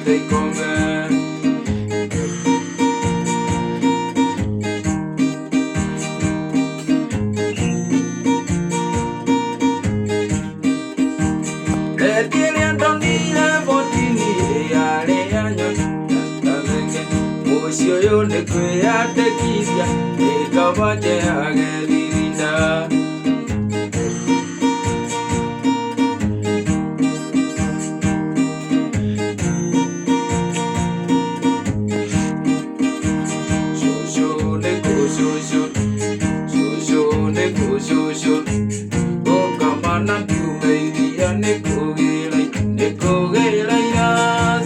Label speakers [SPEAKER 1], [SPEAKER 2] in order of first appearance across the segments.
[SPEAKER 1] Nĩnjĩkĩrĩte ikombe. Hĩndĩ ĩrĩa ndonire botini yarĩ ya nyoni na thenge, mũciĩ ũyũ nĩ kwĩyandĩkithia nĩ kaba njeage thirinda. Cũcũ nĩ kũcũcũ, cũcũ nĩ kũcũcũ, gũkama na ndiume iria nĩ kũgĩra, nĩ kũgĩra ira,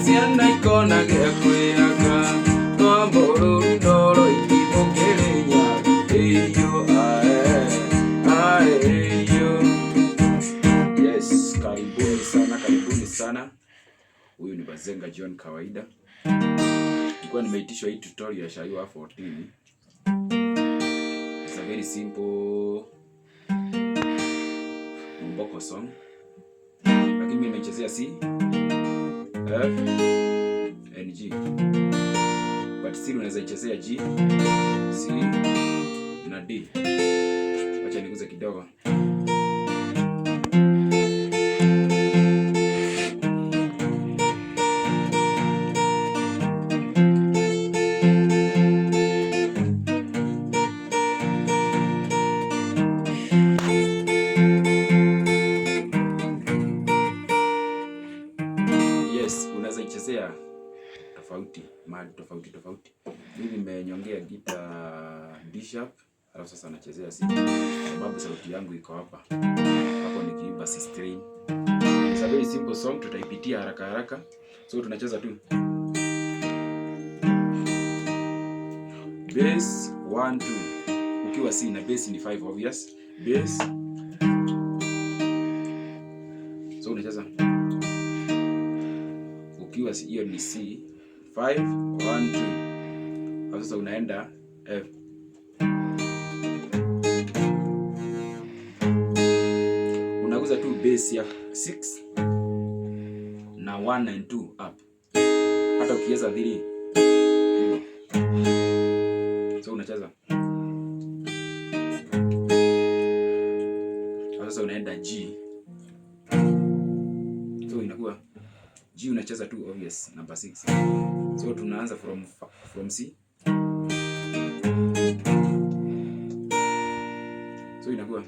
[SPEAKER 1] ciana ikona gĩa kwĩhaka, rwambo rũru ndoro itimũ kĩrĩnyaga, ĩiyũ ae, ae ĩiyũ. Yes, karibuni sana, karibuni sana. Huyu ni Bazenga John kawaida. Nilikuwa nimeitishwa hii tutorial ya Shayua 14. It's a very simple Mbomboko song. Lakini mimi nimechezea C, F, N, G. But still unaweza ichezea G, C na D. Acha niguze kidogo. Yes, unaweza ichezea tofauti, mahali tofauti tofauti. Mimi nimenyongea gita D sharp, alafu sasa nachezea C sababu sauti yangu iko hapa. Hapo nikiimba C string. It's a very simple song, tutaipitia haraka haraka. So tunacheza tu bass 1 2. Ukiwa C na bass ni 5 obvious. Bass. So unacheza ukiwa hiyo ni C 5 1 2. Sasa unaenda F. Unaguza tu bass ya 6 na 1 and 2 up. Hata ukiweza 3 hivyo. So unacheza. Sasa unaenda G. So inakuwa G unacheza tu obvious number 6. So tunaanza from C. So inakuwa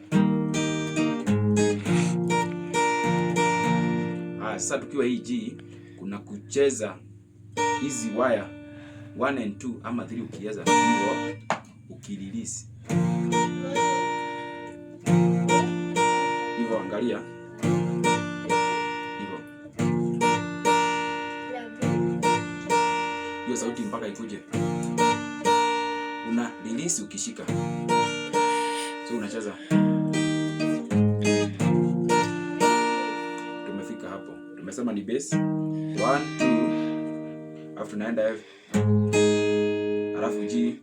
[SPEAKER 1] sasa tukiwa hii G kuna kucheza hizi wire 1 and 2 ama 3 ukiweza hivyo ukirelease. Hivyo angalia. Hivyo. Hiyo sauti mpaka ikuje. Una release ukishika. So unacheza. Tumefika hapo. Tumesema ni bass 1 2, alafu tunaenda F, alafu G,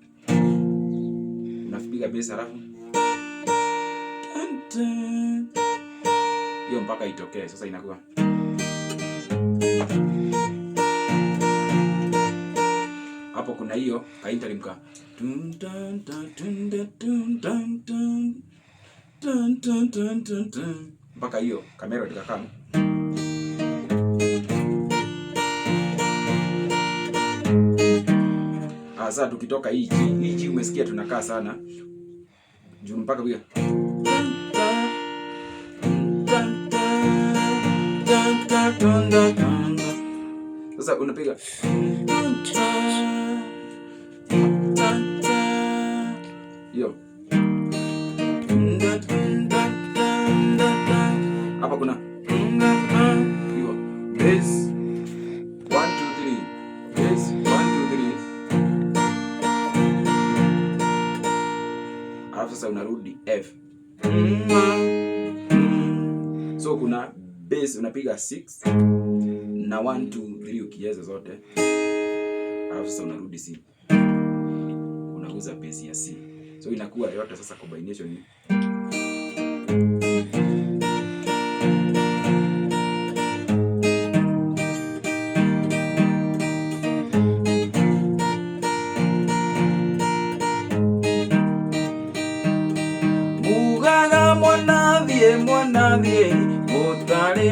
[SPEAKER 1] unapiga bass alafu hiyo mpaka itokee. Sasa inakuwa hapo kuna hiyo ka interlude ka tun tan tan tun tun tan tun tun tun tun tun tun mpaka hiyo kamera ikakaa. Sasa tukitoka hii G, hii G umesikia tunakaa sana juu mpaka kuja. Sasa unapiga hiyo hapa kuna hiyo bass 1 2 3, bass 1 2 3, alafu sasa unarudi F. So kuna bass unapiga 6 na 1 2 3 ukiweza zote, alafu sasa unarudi C, unaguza bass ya C. So inakuwa yote sasa combination ni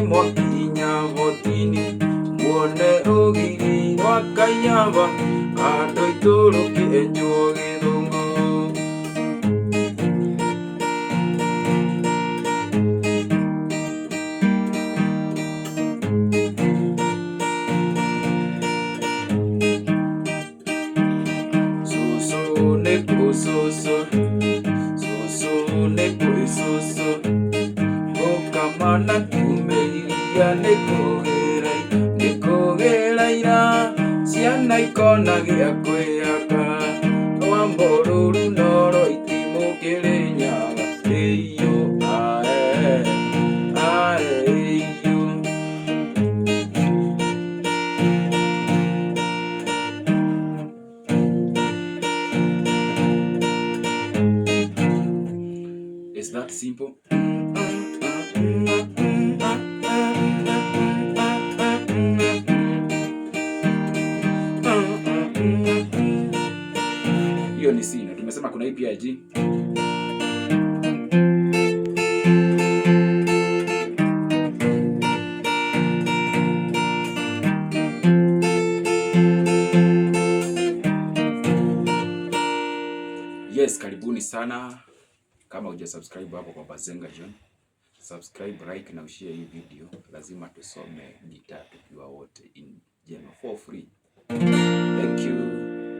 [SPEAKER 1] Mwakinya botini muone rũgiri rwa Kaiyaba andũ aitũ rũkĩenjwo Gĩthũngũ. Susu nĩ ũcũcũ, susu nĩ ũcũcũ, gũkama na kiumĩria nĩ kũgĩra ira, ciana ikona gĩa kwĩhaka, rwambo rũru no rwa itimũ Kĩrĩnyaga, ĩiyũ ae, ae ĩiyũ. It's that simple. Hiyo ni C na tumesema kuna hii pia G. Yes, karibuni sana. Kama huja subscribe hapo kwa Bazenga John, subscribe, like na ushare hii video. Lazima tusome gitaa tukiwa wote in general for free.